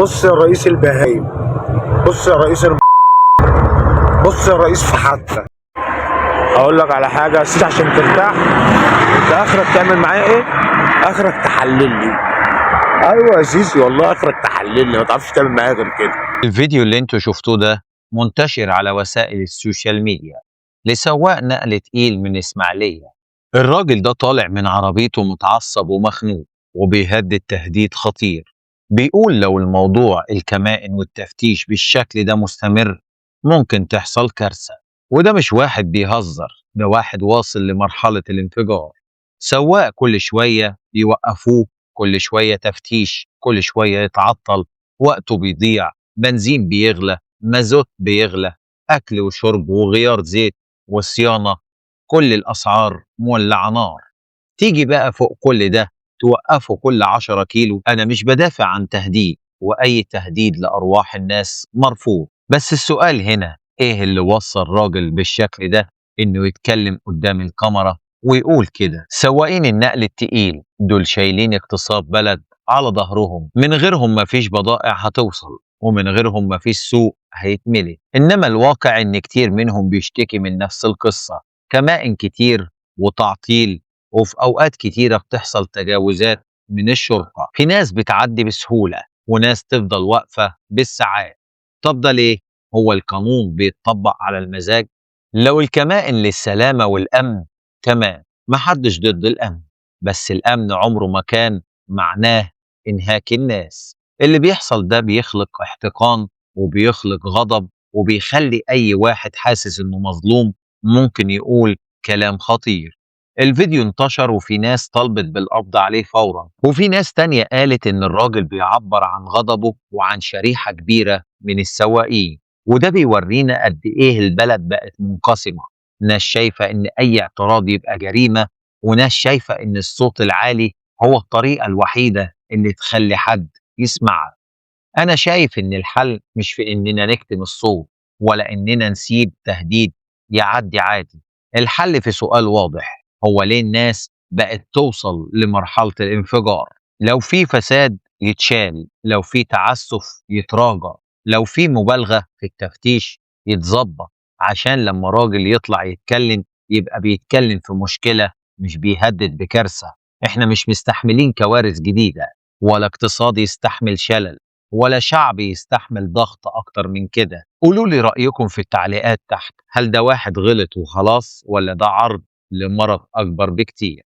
بص يا رئيس البهايم، بص يا رئيس بص يا رئيس في حتى. اقول لك على حاجة يا سيدي عشان ترتاح، انت اخرك تعمل معايا ايه؟ اخرك تحلل لي. ايوه يا سيسي والله اخرك تحلل لي، ما تعرفش تعمل معايا غير كده. الفيديو اللي انتوا شفتوه ده منتشر على وسائل ال social media لسواق نقل تقيل من إسماعيلية. الراجل ده طالع من عربيته متعصب ومخنوق وبيهدد تهديد خطير، بيقول لو الموضوع الكمائن والتفتيش بالشكل ده مستمر ممكن تحصل كارثة. وده مش واحد بيهزر، ده واحد واصل لمرحلة الانفجار. سواق كل شوية يوقفوه، كل شوية تفتيش، كل شوية يتعطل، وقته بيضيع، بنزين بيغلى، مازوت بيغلى، أكل وشرب وغيار زيت وصيانة، كل الأسعار مولعة نار. تيجي بقى فوق كل ده توقفه كل 10 كيلو. أنا مش بدافع عن تهديد، وأي تهديد لأرواح الناس مرفوض، بس السؤال هنا إيه اللي وصل راجل بالشكل ده إنه يتكلم قدام الكاميرا ويقول كده؟ سواقين النقل التقيل دول شايلين اقتصاد بلد على ظهرهم، من غيرهم مفيش بضائع هتوصل، ومن غيرهم مفيش سوق هيتملي. إنما الواقع إن كتير منهم بيشتكي من نفس القصة، كمائن كتير وتعطيل، وفي أوقات كتيرة بتحصل تجاوزات من الشرطة. في ناس بتعدي بسهولة وناس تفضل واقفة بالساعات. طب ده ليه؟ هو القانون بيتطبق على المزاج؟ لو الكمائن للسلامة والأمن تمام، محدش ضد الأمن، بس الأمن عمره ما كان معناه إنهاك الناس. اللي بيحصل ده بيخلق احتقان وبيخلق غضب، وبيخلي أي واحد حاسس إنه مظلوم ممكن يقول كلام خطير. الفيديو انتشر وفي ناس طلبت بالقبض عليه فورا، وفي ناس تانية قالت إن الراجل بيعبر عن غضبه وعن شريحة كبيرة من السواقين. وده بيورينا قد إيه البلد بقت منقسمة، ناس شايفة إن أي اعتراض يبقى جريمة، وناس شايفة إن الصوت العالي هو الطريقة الوحيدة اللي تخلي حد يسمعها. أنا شايف إن الحل مش في إننا نكتم الصوت، ولا إننا نسيب تهديد يعدي عادي. الحل في سؤال واضح: هو ليه الناس بقت توصل لمرحلة الانفجار؟ لو في فساد يتشال، لو في تعسف يتراجع، لو في مبالغة في التفتيش يتظبط، عشان لما راجل يطلع يتكلم يبقى بيتكلم في مشكلة، مش بيهدد بكارثة. احنا مش مستحملين كوارث جديدة، ولا اقتصاد يستحمل شلل، ولا شعب يستحمل ضغط أكتر من كده. قولوا لي رأيكم في التعليقات تحت، هل ده واحد غلط وخلاص، ولا ده عرض لمرض أكبر بكتير؟